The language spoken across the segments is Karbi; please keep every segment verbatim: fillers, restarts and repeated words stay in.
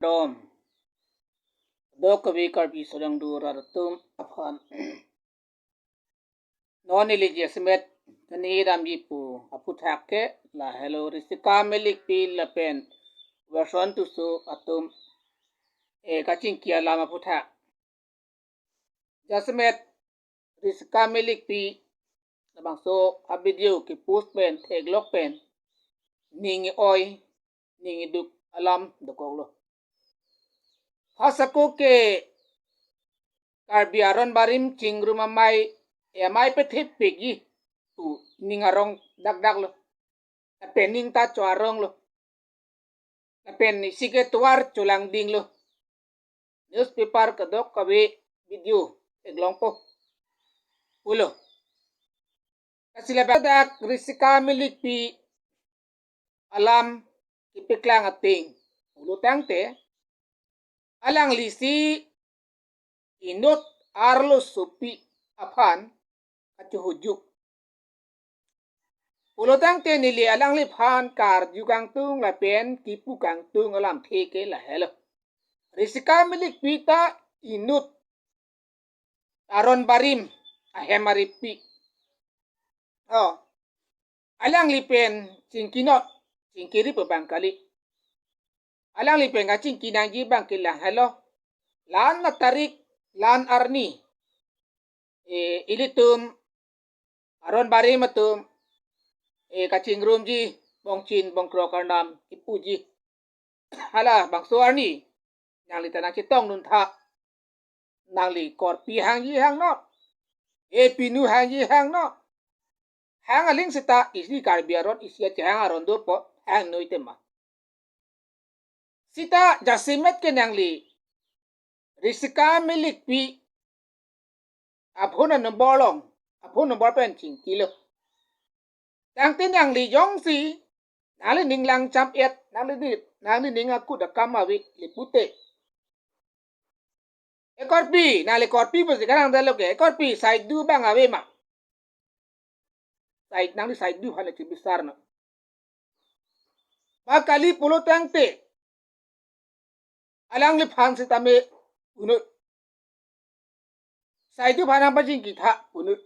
Kardom. Kadokave Karbi Solangdo rat atum aphan. Non neli jasemet kani damji pu aphuthak ke lahelo, Risika Milikpi lapen Werson Tisso atum, eh, kachingki alam aphuthak. Jasemet Risika Milikpi labangso a-video kepost pen theklok pen ning oi, ning iduk alam dokoklo. Hasako ke Karbi aron barim chingrum amei, eh, amei pethepikji pu ning arong dakdaklo. Lapen ning ta cho-aronglo. Lapen isi ke tovar cholangdinglo. Newspaper kadokave video theklongpo pulo. Lasi ladak Risika Milikpi alam kepaklang ateng pulo tangte, alanglisi inut arlosopi aphan kachohujuk pulo tangte neli alangliphan karju kangtung lapen kipu kangtung alamthe ke lahelo. Risika Milikpi ta inut aron barim ahem aripi. Oh, alangli pen chingkinot, chingkiri pu abang kali. Alangli pen kachingki nangji abang ke lahelo. La-an atarik, la-an arni, eh, ilitum aron barim atum, eh, kachingrumji, bongchin bongkrok arnam kipuji. Halabangso arni nangli ta nangchetongdun tha. Nangli korpi hangji hangnon, eh, pinu hangji hangnon. Hang aling seta isi Karbi aron isi achehang aron dopo, hang noi tema. Seta jasemet ke nangli Risika Milikpi aphone number along, aphone number pen chingkilo. Tangte nangli jongsi nangli ning lang cham-et, nangli ni, nangli ning akut akam ave le pute, ekorpi, nangli korpi pusi karangdetlo ke, ekorpi saidu abang ave ma? Sai, nangli saidu aphan le chibisarnon. Ba kali pulo tangte, alangliphan sitame unut, saidu aphan nangpachingki tha unut.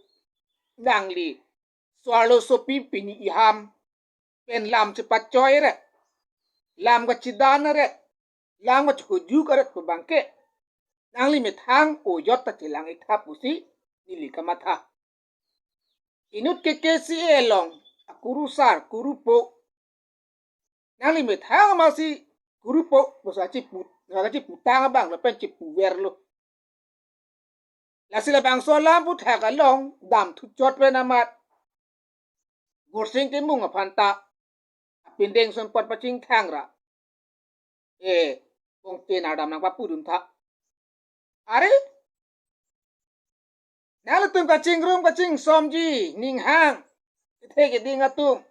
Nangli so-arlosopi pini iham pen lam chepachoi ret, lam kachedan ret, lam kachohujuk ret pu abang ke nangli methang ojot ta chelang-ik tha pusi neli kamatha. Inut ke K C A along akurusar kurupo, nangli methang amatsi kurupo pusi kachepu, kacheputang abang lapen chepuverlo. Lasi labangso alam aphuthak along damthu chot pen amat Gursing Timung aphan ta apindeng sunpot pachingthang ra, eh, bongchin ardam nangpapudun tha. Are, nanglitum kachingrum kachingsomji, ning hang, kethe keding atum,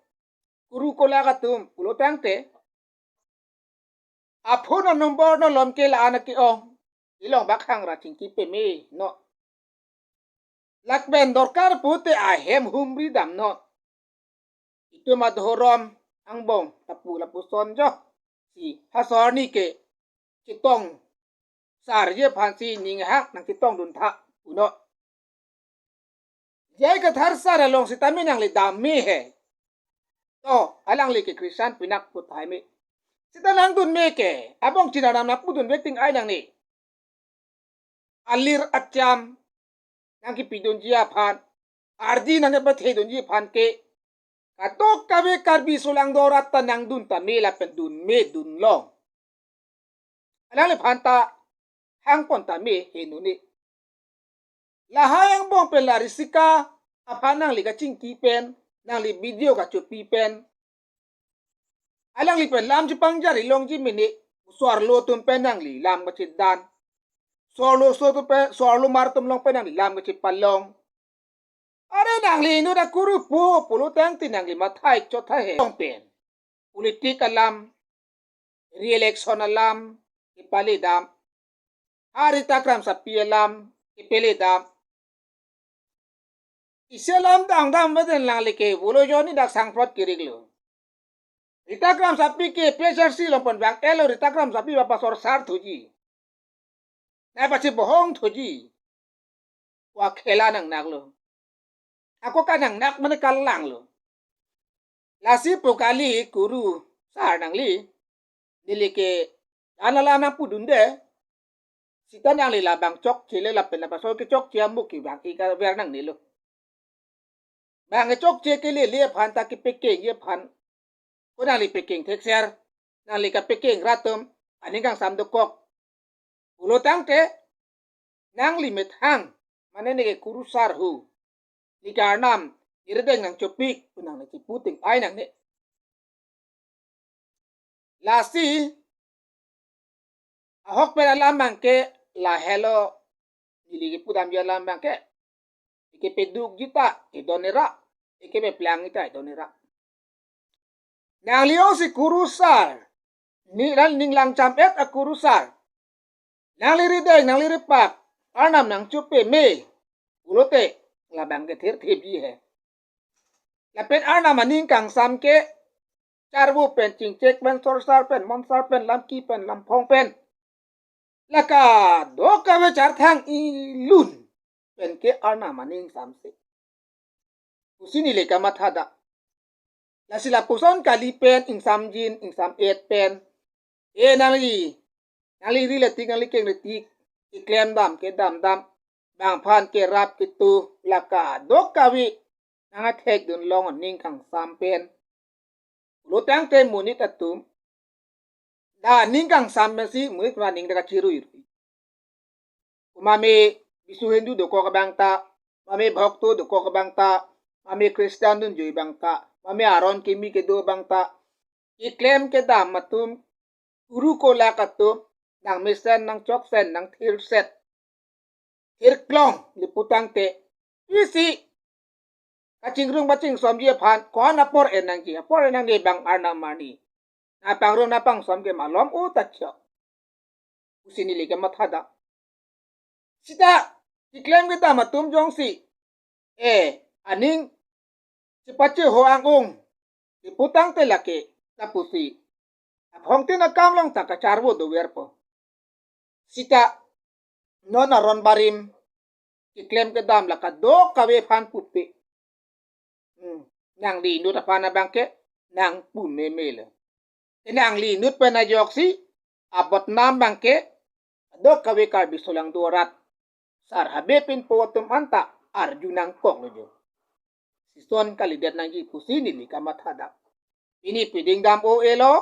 kuru kolak atum pulo tangte, aphone number no lom ke la-an ke-ong, ilong bak hang ra chingki peme non. Lapen dorkar pute ahem humri damnon. Itum adhorom angbong lapu lapuson jo, si hasor ni ke chetong sarje aphansi ning hang nangchetongdun tha punon. J I Kathar sar along sitame nangli dam me he. To, alangli ke Christian pinak put hai me. Sita nangdun me ke, abongchin ardam nangpudun vek ting ai nangne. Alir acham nangkipidunji aphan, ardi nangkepathedunji aphan ke, kadokave Karbi Solangdo rat ta nangdun tame lapen dun me dunlong. Alangliphan ta hangpon tame henone. Lahai angbong pen la Risika aphan nangli kachingki pen, nangli video kachopi pen, alangli pen lam chepangjar-i longji mene, so-arlo atum pen nangli lam kachedan, so-arloso atum pen, so-arlomar atum along pen nangli lam kachepalong. Are nangli inut akurupo pulo tangte nangli mathai chot tha he. Along pen politik alam, re-election alam kepale dam, Hari Takram Sapi alam kepale dam. Isi alam dangdam veden lang leke volo joni dak sangprot kirik lo. Rita Kramsapi ke P H R C along pen bang-etlo, Rita Kramsapi ba pasor sar thuji. Nai pasi bohong thuji. Wa khela nangnak lo. Ako ka nangnak mane kalang lo. Lasi pu kali kuru sar nangli. Neli ke anala nangpudunde. Sita nangli labang chokche le lapen la pasor kechokche amuk ke bang-e kaver nangne lo. Bang-e chokche ke lele aphan ta kepekengji aphan. Ko nangli pekeng thekser. Nangli kapekeng rat atum aning kangsam dokok. Pulo tangte nangli methang mane neke kuru sar hu. Neke arnam irideng nangchopik pu nangli chipu ting ai nangne. Lasi ahok pen alam bangke lahelo, neli kepudamji alam bangke. Ike pedukji ta edon era, ike peplang ta edon era. Nangli ongsi kuru sar, ni ran ning lang cham-et akuru sar. Nangli rideng, nangli ripak, arnam nangchopeme pulote labang ke thirthipji he. Lapen arnam aning kangsam ke charvo pen, chingchek pen, sorsar pen, monsar pen, lamki pen, lamphong pen, la kadokave charthang ilun pen ke arnam aning samse pusi neli kamatha dak. Lasi lapuson kali pen ingsamjin, ingsam-et pen, e nangli, nangli ri letik, nangli keng letik, keklem dam kedam dam, bangphan kerap ketu, la kadokave nang athekdun long aning kangsam pen. Pulo tangte monit atum da aning kangsam pensi monit aning da kachiruirui. Mame Bisu Hindu dokok abang ta, mame Bhokto dokok abang ta, mame Christian dunjui abang ta, mame aron kimi kedo abang ta, keklem kedam atum, kuru kolak atum nangmesen, nangchoksen, nangthirset, thirklong le pu tangte, isi kachingrung kachingsomji aphan ko-an apor en nangji, apor en nangne bang arnam arni. Nangpangrum nangpangsom ke malom o ta chok pusi neli kamatha dak. Sita keklem kedam atum jongsi, e, aning chipache ho ang-ung le pu tangte lake lapusi aphongtin akam along ta kacharvo doverpo. Sita non aron barim keklem kedam la kadokave aphan pupe. Hmm. Nangli inut aphan abangke nangpu meme lo. Te nangli inut pen ajoksi abotnam abangke kadokave Karbi solangdo arat sar habe pinpo atum anta arju nangkoklo jo. Sison kalidet nangji pusi neli kamatha dak. Pini piding dam o elo.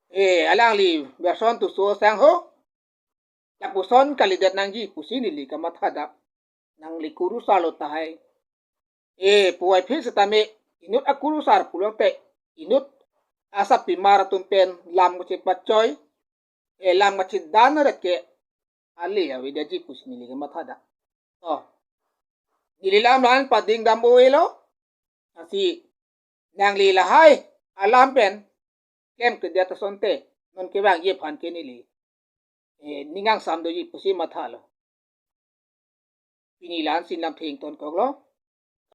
E, alangli version tu so sang ho. Lapuson kalidet nangji pusi neli kamatha dak. Nangli kuru sar lo tahai. E, puvoiphit setame inut akuru sar pulote inut asapimar atum pen lam kachepachoi, e, lam kachedan ret ke ale avedetji pusi neli kamatha dak. To, neli lam la-an pading dam o elo. Lasi nangli lahai alam pen klemkledet asonte non kevangji aphan ke neli, e, ning kangsam doji pusi mathalo. Pini la-ansi lam theng tonkoklo.